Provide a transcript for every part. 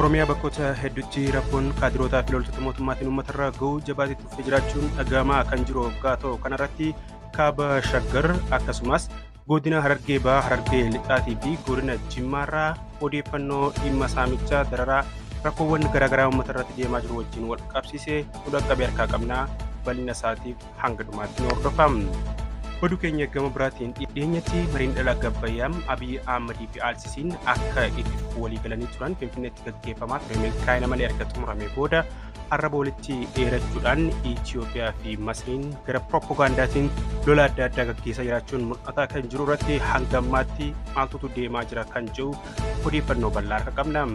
Oromiyaa bakkoota hedduutti rakkoon kaadirootaa fi loltoota mootummaatiin uummatarra ga'uu jabaatee tuffee jiraachuun dhaga'amaa kan jiru hoggaa ta'u kanarratti kaaba Shaggar akkasumas godina Harargee Bahaa, Harargee Lixaatii fi godina Jimmaarraa odeeffannoo dhimma saamichaa dararaa rakkoowwan garaagaraa uummata irratti deemaa jiru wajjin wal qabsiisee dhaqqabe harkaa qabnaa bal'ina isaatiif hanga dhumaatti ni hordofamna. Oduu keenya gama biraatiin dhiyeenyatti mariin dhala Gabbayyaam Abiy Ahmadii fi Alsisiin akka itti walii galanii turan Finfinneetti gaggeeffamaa ture milkaa'ina malee erga xumurame booda arraba walitti dheerachuudhaan Itoophiyaa fi Masriin gara pirooppogaandaatiin lola adda addaa gaggeessaa jiraachuun mul'ataa kan jiru irratti hanga ammaatti maaltutu deemaa jira kan jiru odeeffannoo bal'aa harka qabna.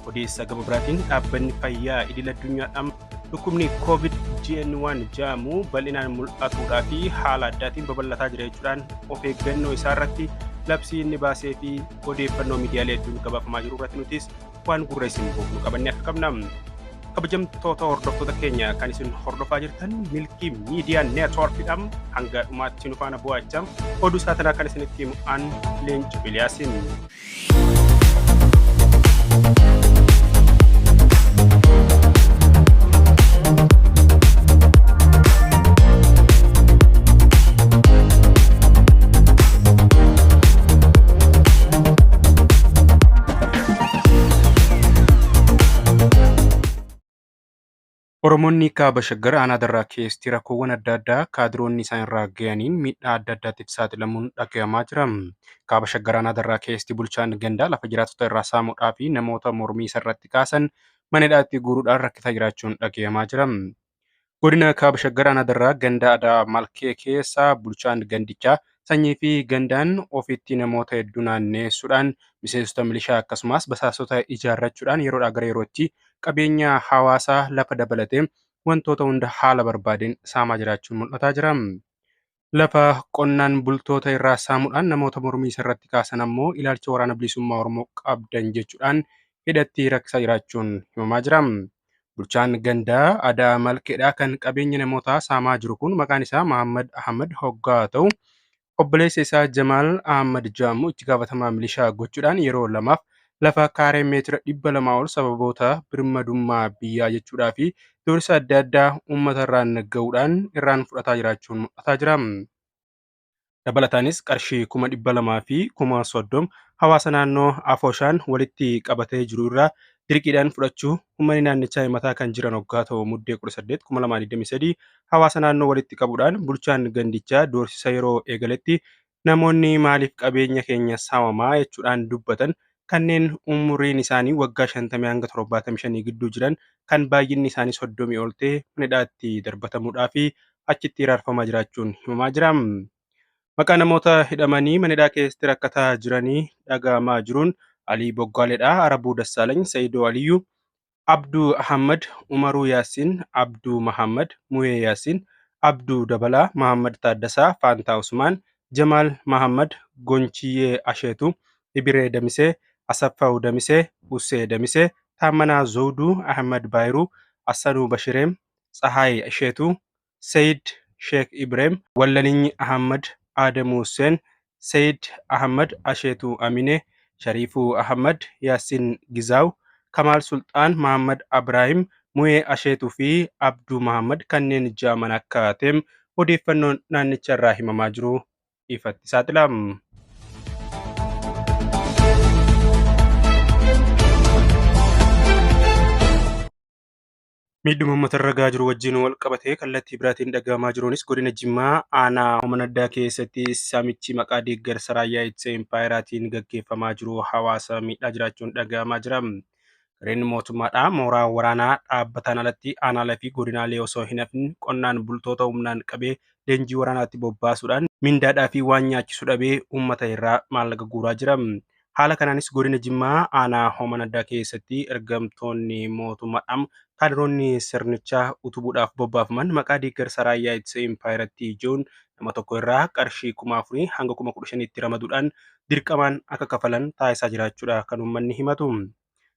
Odeessa gama biraatiin dhaabbanni fayyaa idil addunyaadhaan dhukkubni COVID GN1 jedhamu bal'inaan mul'atuudhaa fi haala addaatiin babal'ataa jira jechuudhaan of eeggannoo isaa irratti labsii inni baasee fi odeeffannoo miidiyaalee hedduun gabaafamaa jiru irratti nutis waan gurra isin buufnu qabannee akka qabna. Kabajamtoota hordoftoota keenya kan isin hordofaa jirtan Milkii Miidiyaa Neetwoorkiidhaan hanga dhumaatti nu faana bu'aachaa oduu isaa tanaa kan isinitti himu an Leencu Biliyaasin. Oromoonni kaaba Shaggar aanaa Darraa keessatti rakkoowwan adda addaa kaadiroonni isaan irraa ga'aniin miidhaa adda addaatiif saaxilamuun dhagahamaa jira. Kaaba Shaggar aanaa Darraa keessatti bulchaan gandaa lafa jiraattota irraa saamuudhaa fi namoota mormii isa irratti kaasan mana hidhaatti guuruudhaan rakkisaa jiraachuun dhagahamaa jira. Godina Kaaba Shaggar aanaa Darraa ganda Adaa Malkee keessa bulchaan gandichaa sanyii fi gandaan ofitti namoota hedduu naanneessuudhaan miseensota milishaa akkasumas basaasota ijaarrachuudhaan yeroodhaa gara yerootti qabeenya hawaasaa lafa dabalatee wantoota hunda haala barbaadeen saamaa jiraachuun mul'ataa jira. Lafa qonnaan bultoota irraa saamuudhaan namoota mormii isa irratti kaasan ammoo ilaalcha waraana bilisummaa Oromoo qabdan jechuudhaan hidhatti rakkisaa jiraachuun himamaa jira. Bulchaan gandaa Adaa Malkeedhaa kan qabeenya namootaa saamaa jiru kun maqaan isaa Mahammad Ahmad hoggaa ta'u obboleessa isaa Jamaal Ahmad jedhamu itti gaafatamaa milishaa gochuudhaan yeroo lamaaf lafa kaaree meetira 200 ol sababoota birmadummaa biyyaa jechuudhaa fi doorsisa adda addaa uummata irraan ga'uudhaan irraan fudhataa jiraachuun mul'ataa jira. Dabalataanis qarshii 230,000 hawaasa naannoo Afooshaan walitti qabatee jiru irraa dirqiidhaan fudhachuu uummanni naannichaa himataa kan jiran hoggaa ta'u muddee 18 2023 hawaasa naannoo walitti qabuudhaan bulchaan gandichaa doorsisa yeroo eegaletti namoonni maaliif qabeenya keenya saamamaa jechuudhaan dubbatan kanneen umuriin isaanii waggaa 50 hanga 75 gidduu jiran kan baay'inni isaanii 30 ol ta'e mana hidhaatti darbatamuudhaa fi achitti hiraarfamaa jiraachuun himamaa jira. Maqaa namoota hidhamanii mana hidhaa keessatti rakkataa jiranii dhaga'amaa jiruun Alii Boggaaleedha, Arabuu Dassaalany, Sayidoo Aliyyuu, Abduu Ahmad, Umaruu Yaasiin, Abduu Mahammad, Muhee Yaasiin, Abduu Dabalaa, Mahammad Taaddasaa, Faantaa Usmaan, Jamaal Mahammad, Gonchiyyee Asheetuu, Ibiree Damisee, Asaffaw Damisee, Usee Damisee, Taammanaa Zawuduu, Ahmad Baayiruu, Assanuu Bashireem, Tsahaay Asheetuu, Sayid Sheek Ibrahim, Wallaninyi Ahmad, Adamu Hussein, Sayid Ahmad, Asheetuu Amine, Shariifuu Ahmad, Yaasin Gizaaw, Kamaal Sulxaan, Mahammad Abraahim, Muhee Asheetuu fi Abduu Mahammad kanneen jaaman akka ta'e odeeffannoon naannicha irraa himamaa jiru ifatti saaxila. Miidhuma uummata irra gahaa jiru wajjin wal qabatee kallattii biraatiin dhagahamaa jiruunis godina Jimmaa aanaa Human Addaa keessatti saamichi maqaa deeggarsa raayyaa ittisa impaayeraatiin gaggeeffamaa jiru hawaasa miidhaa jiraachuun dhagahamaa jira. Gareen mootummaadhaa mooraa waraanaa dhaabbataan alatti aanaalee fi godinaalee osoo hin hafin qonnaan bultoota humnaan qabee leenjii waraanaatti bobbaasuudhaan mindaadhaa fi waan nyaachisu dhabee uummata irraa maallaqa guuraa jira. Haala kanaanis godina Jimmaa aanaa Hooman Addaa keessatti ergamtoonni mootummaadhaan kaadiroonni sirnichaa utubuudhaaf bobbaafaman maqaa deeggarsa raayyaa ittisa impaayeratti ijoon nama tokko irraa qarshii 4,000 hanga 15,000tti ramaduudhaan dirqamaan akka kafalan taasisaa jiraachuudha kan uummanni himatu.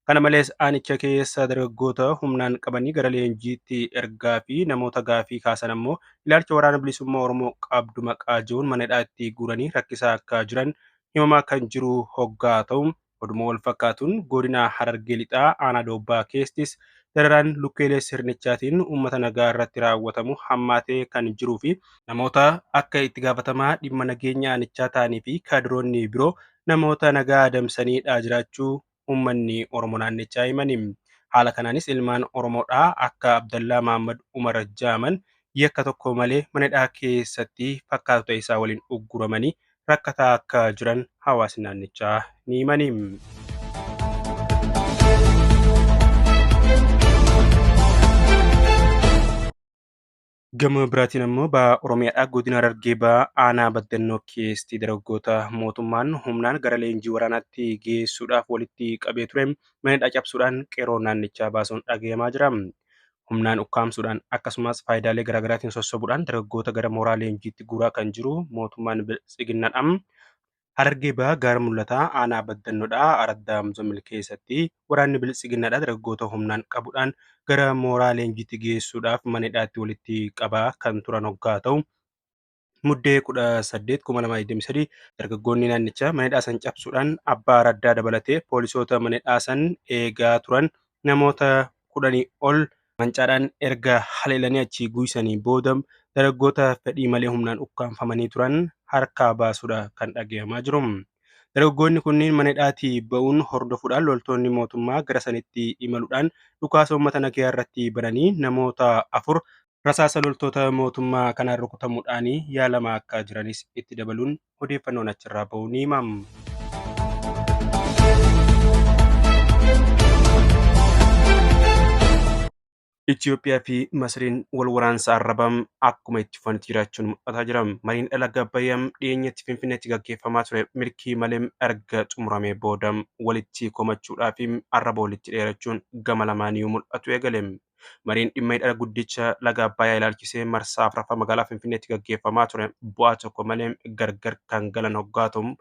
Kana malees aanicha keessa dargaggoota humnaan qabanii gara leenjiitti ergaa fi namoota gaafii kaasan ammoo ilaalcha waraana bilisummaa Oromoo qabdu maqaa jiruun mana hidhaatti guuranii rakkisaa akka jiran himamaa kan jiru hoggaa ta'u Oduma wal fakkaatuun godina Harargee Lixaa aanaa Doobbaa keessattis dararaan lukkeelee sirnichaatiin uummata nagaa irratti raawwatamu hammaatee kan jiruu fi namoota akka itti gaafatamaa dhimma nageenya aanichaa ta'anii fi kaadiroonni biroo namoota nagaa adamsanii jiraachuu uummanni Oromoo naannichaa himani. Haala kanaanis ilmaan Oromoodhaa akka Abdallaa Mahaammad Umar Jaaman yakka tokko malee mana hidhaa keessatti fakkaatota isaa waliin ugguramanii rakkataa akka jiran hawaasni naannichaa ni himani. Gama biraatiin ammoo ba'a Oromiyaadhaa godina Harargee ba'a aanaa Baddannoo keessatti dargaggoota mootummaan humnaan gara leenjii waraanaatti geessuudhaaf walitti qabee ture mana hidhaa cabsuudhaan qeerroo naannichaa baasuun dhagahamaa jira. Humnaan ukkaamsuudhaan akkasumas faayidaalee garaagaraatiin sossobuudhaan dargaggoota gara mooraa leenjiitti guuraa kan jiru mootummaan biltsiginnaadha. Harargee ba'a gaara mul'ataa aanaa Baddannoodhaa Araddaa Muzamil keessatti waraanni biltsiginnaadha dargaggoota humnaan qabuudhaan gara mooraa leenjiitti geessuudhaaf mana hidhaatti walitti qabaa kan turan hoggaa ta'u muddee 18,2023 dargaggoonni naannichaa mana hidhaa san cabsuudhaan abbaa araddaa dabalatee poolisoota mana hidhaa san eegaa turan namoota 10 ol mancaadhaan erga haleelanii achii guysanii booda dargaggoota fedhii malee humnaan ukkaanfamanii turan harkaa baasuudha kan dhagahamaa jiru. Dargaggoonni kunniin mana hidhaatii ba'uun hordofuudhaan loltoonni mootummaa gara sanitti imaluudhaan dhukaasa uummata nagaa irratti bananii namoota 4 rasaasa loltoota mootummaa kanaan rukutamuudhaan yaalamaa akka jiranis itti dabaluun odeeffannoon achirraa ba'uu ni himama. Itoophiyaa fi Masriin wal waraansa arrabam akkuma itti fufanitti jiraachuun mul'ataa jira. Mariin dhala Abbayyaa dhiyeenyatti Finfinneetti gaggeeffamaa ture milkii malee erga xumuramee booda walitti komachuudhaa fi arraba walitti dheerachuun gama lamaaniyyuu mul'atu eegale. Mariin dhimma hidha guddicha laga Abbayyaa ilaalchisee marsaa afuraffaa magaalaa Finfinneetti gaggeeffamaa ture bu'aa tokko malee gargar kan galan hoggaa ta'u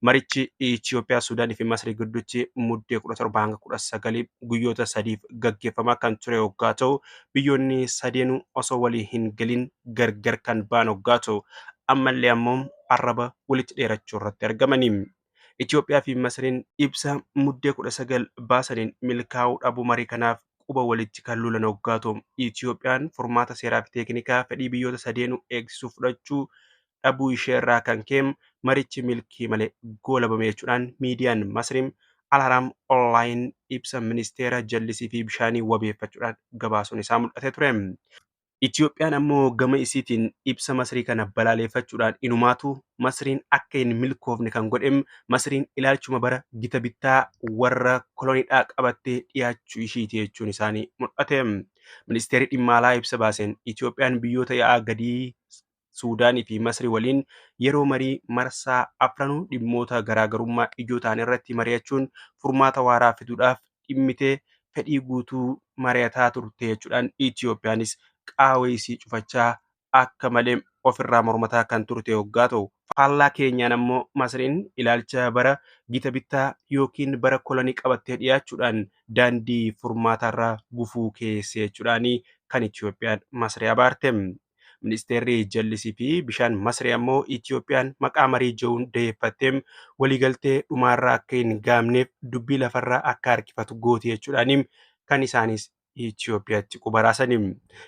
marichi Itoophiyaa, Suudaanii fi Masrii gidduutti muddee 17 hanga 19 guyyoota sadiif gaggeeffamaa kan ture hoggaa ta'u biyyoonni sadeenuu osoo walii hin galin gargar kan ba'an hoggaa ta'u ammallee ammoo arraba walitti dheerachuu irratti argamani. Itoophiyaa fi Masriin ibsa muddee 19 baasaniin milkaa'uu dhabuu marii kanaaf quba walitti kan lolan hoggaa ta'u Itoophiyaan furmaata seeraa fi teeknikaa fedhii biyyoota sadeenuu eegsisuu fudhachuu dhabuu ishee irraa kan ka'e marichi milkii malee goolabame jechuudhaan miidiyaan Masriin Al-Ahram Online ibsa ministeera jallisii fi bishaanii wabeeffachuudhaan gabaasuun isaa mul'atee ture. Itoophiyaan ammoo gama isiitiin ibsa Masrii kana balaaleffachuudhaan inumaatu Masriin akka hin milkoofne kan godhe Masriin ilaalchuma bara gita bittaa warra koloniidhaa qabattee dhiyaachuu ishiiti jechuun isaanii mul'ate. Ministeerri dhimma alaa ibsa baaseen Itoophiyaan biyyoota yaa'aa gadii Suudaanii fi Masrii waliin yeroo marii marsaa afranuu dhimmoota garaagarummaa ijoo ta'an irratti mari'achuun furmaata waaraa fiduudhaaf dhimmitee fedhii guutuu mari'ataa turte jechuudhaan Itoophiyaanis qaawwa isii cufachaa akka malee ofirraa mormataa kan turte hoggaa ta'u faallaa keenyaan ammoo Masriin ilaalcha bara gita bittaa yookiin bara kolonii qabattee dhiyaachuudhaan daandii furmaatarraa gufuu keesse jechuudhaan kan Itoophiyaan Masrii abaarte. Ministeerri jallisii fi bishaan Masrii ammoo Itoophiyaan maqaa marii jiruun dayeeffattee waliigaltee dhumaarraa akka hin gaamneef dubbii lafarraa akka harkifatu gooti jechuudhaan kan isaanis Itoophiyaatti quba raasani.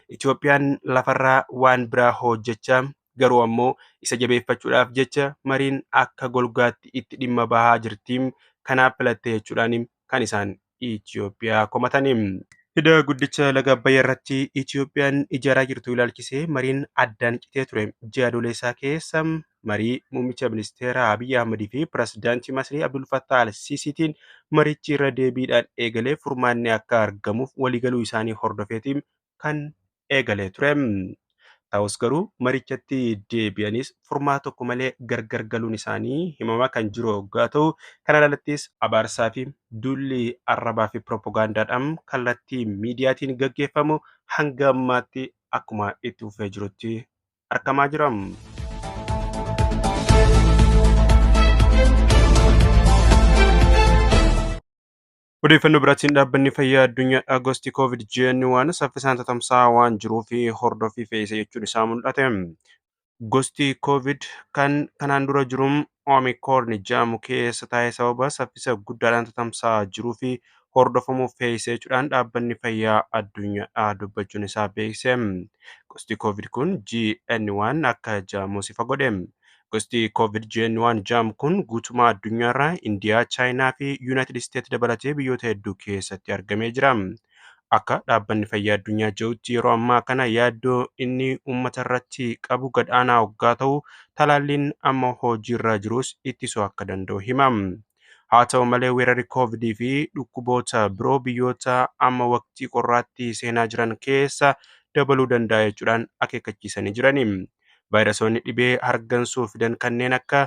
Itoophiyaan lafarraa waan biraa hojjechaa garuu ammoo isa jabeeffachuudhaaf jecha mariin akka golgaatti itti dhimma bahaa jirti. Kanaaf filatte jechuudhaan kan isaan Itoophiyaa komatani. Hidha guddicha laga Abbayyaa irratti Itoophiyaan ijaaraa jirtu ilaalchisee mariin addaan citee ture. Ji'a Adoolessaa keessa marii muummicha ministeera Abiyyi Ahmadii fi pirezidaantii Masrii Abdul Fattah al-Siisiitiin marichi irra deebiidhaan eegalee furmaanni akka argamuuf waliigaluu isaanii hordofeetiin kan eegalee ture. Ta'us garuu marichatti deebi'anis furmaata tokko malee gargar galuun isaanii himamaa kan jiru hoggaa ta'u kana alattis abaarsaa fi duulli arrabaa fi piroopagaandaadhaan kallattii miidiyaatiin gaggeeffamu hanga ammaatti akkuma itti fufee jirutti argamaa jira. Odeeffannoo biraatiin dhaabbanni fayyaa addunyaa gosti COVID JN1 saffisaan tatamsa'aa waan jiruu fi hordoffii fe'isa jechuun isaa mul'ate. Gosti COVID kan kanaan dura jiru Omicron jedhamu keessa taa'ee sababa saffisa guddaadhaan tatamsa'aa jiruu fi hordofamuuf fe'isee jechuudhaan dhaabbanni fayyaa addunyaa dubbachuun isaa beeksise. Gosti COVID kun GN1 akka jedhamus ifa godhe. Gosti COVID GN1 jedhamu kun guutummaa addunyaarraa Indiyaa, Chaayinaa fi Yuunaayitid Isteet dabalatee biyyoota hedduu keessatti argamee jira. Akka dhaabbanni fayyaa addunyaa jedhutti yeroo ammaa kana yaaddoo inni uummata irratti qabu gad-aanaa hoggaa ta'u, talaalliin amma hojiirra jirus ittisuu akka danda'u hima. Haa ta'u malee, weerarri koovidii fi dhukkuboota biroo biyyoota amma waqtii qorraatti seenaa jiran keessa dabaluu danda'a jechuudhaan akeekkachiisanii jirani. Vaayirasoonni dhibee hargansuu fidan kanneen akka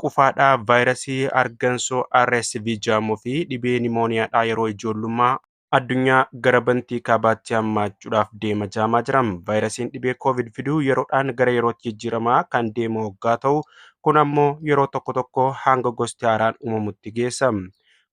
qufaadhaa, vaayirasii hargansuu RSV jedhamuu fi dhibee nimooniyaadhaa yeroo ijoollummaa addunyaa gara bantii kaabaatti hammaachuudhaaf deema jaamaa jira. Vaayirasiin dhibee koovid fiduu yeroodhaan gara yerootti jijjiiramaa kan deemu hoggaa ta'u, kun ammoo yeroo tokko tokko hanga gosti haaraan uumamutti geessa.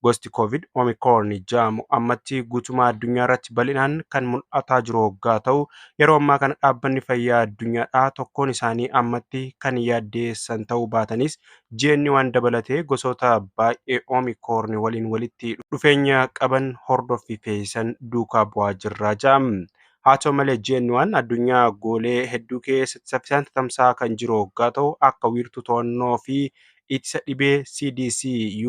Gosti COVID Omicron jedhamu ammatti guutummaa addunyaa irratti bal'inaan kan mul'ataa jiru hoggaa ta'u, yeroo ammaa kana dhaabbanni fayyaa addunyaadhaa tokkoon isaanii ammatti kan yaaddeessan ta'uu baatanis, GN1 dabalatee gosoota baay'ee Omicron waliin walitti dhufeenya qaban hordoffii fe'isan duukaa bu'aa jirra jedhama. Haa ta'u malee, GN1 addunyaa goolee hedduu keessatti saffisaan tatamsa'aa kan jiru hoggaa ta'u, akka wiirtuu to'annoo fi ittisa dhibee CDC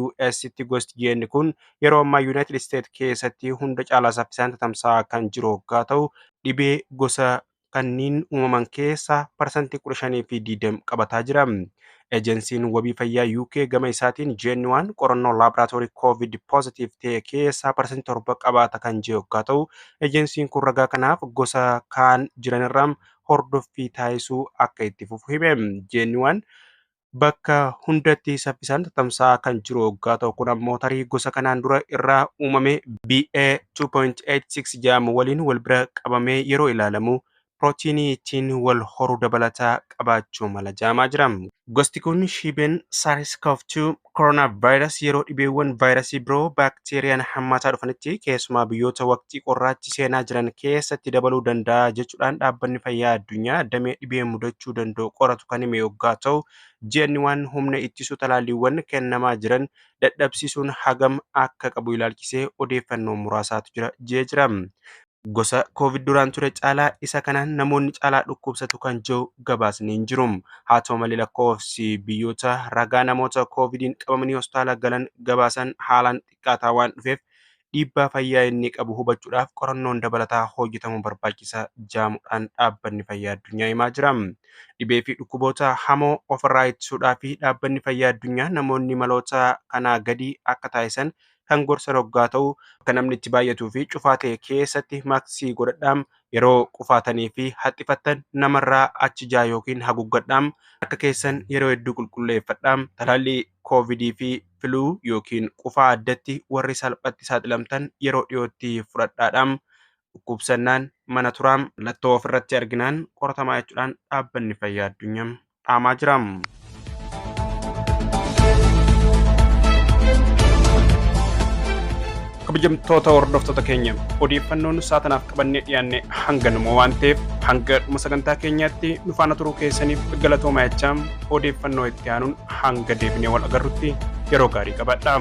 US'tti gosti GN kun yeroo ammaa United States keessatti hunda caalaa saffisaan tatamsa'aa kan jiru hoggaa ta'u, dhibee gosa kanneen uumaman keessaa 15% fi 20 qabataa jira. Ejensiin wabii fayyaa UK gama isaatiin GN1 qorannoo laaboraatoorii COVID positive ta'e keessaa 7% qabaata kan jiru hoggaa ta'u, ejensiin kun ragaa kanaaf gosa kaan jiranirraa hordoffii taasisuu akka itti fufu hime. GN1 bakka hundatti saffisaan tatamsa'aa kan jiru hoggaa ta'u, kun ammoo tarii gosa kanaan dura irraa uumame BA 2.86 jedhamu waliin wal bira qabamee yeroo ilaalamu pirootiinii ittiin wal horu dabalataa qabaachuu mala jaamaa jira. Gosti kun shibeen SARS-CoV-2 coronavirus yeroo dhibeewwan vaayirasii biroo baakteeriyaan hammaataa dhufanitti, keessumaa biyyoota waqtii qorraatti seenaa jiran keessatti dabaluu danda'a jechuudhaan dhaabbanni fayyaa addunyaa damee dhibee mudachuu danda'u qoratu kan hime yoggaa ta'u, GN1 humna ittisuu talaalliiwwan kennamaa jiran dadhabsiisuun hagam akka qabu ilaalchisee odeeffannoo muraasaatu jira jee jira. Gosa COVID duraan ture caalaa isa kanaan namoonni caalaa dhukkubsatu kan jiru gabaasni hin jiru. Haa ta'u malee, lakkoofsi biyyoota ragaa namoota COVIDiin qabamanii hospitaala galan gabaasan haalaan xiqqaataa waan dhufeef, dhiibbaa fayyaa inni qabu hubachuudhaaf qorannoon dabalataa hojjetamuu barbaachisa jaamuudhaan dhaabbanni fayyaa addunyaa himaa jira. Dhibee fi dhukkuboota hamoo ofirraa ittisuudhaa fi dhaabbanni fayyaa addunyaa namoonni maloota kanaa gadi akka taasisan kan gorsan hoggaa ta'u, akka namni itti baay'atuu fi cufaa ta'e keessatti maaksii godhadhaam, yeroo qufaatanii fi haxxifattan namarraa achi jaa yookiin haguuggadhaam, harka keessan yeroo hedduu qulqulleeffadhaam, talaallii koovidii fi filuu yookiin qufaa addatti warri salphatti saaxilamtan yeroo dhiyootti fudhadhaadhaam, dhukkubsannaan mana turaam, mallattoo ofirratti arginaan qoratamaa jechuudhaan dhaabbanni fayyaa addunyaa dhaamaa jira. Kabajamtoota hordoftoota keenya, odeeffannoon saatanaaf qabannee dhiyaanne hanganuma waan ta'eef, hanga dhuma sagantaa keenyaatti nu faana turuu keessaniif galatooma jechaa, odeeffannoo itti aanuun hanga deebinee wal agarrutti yeroo gaarii qabadha.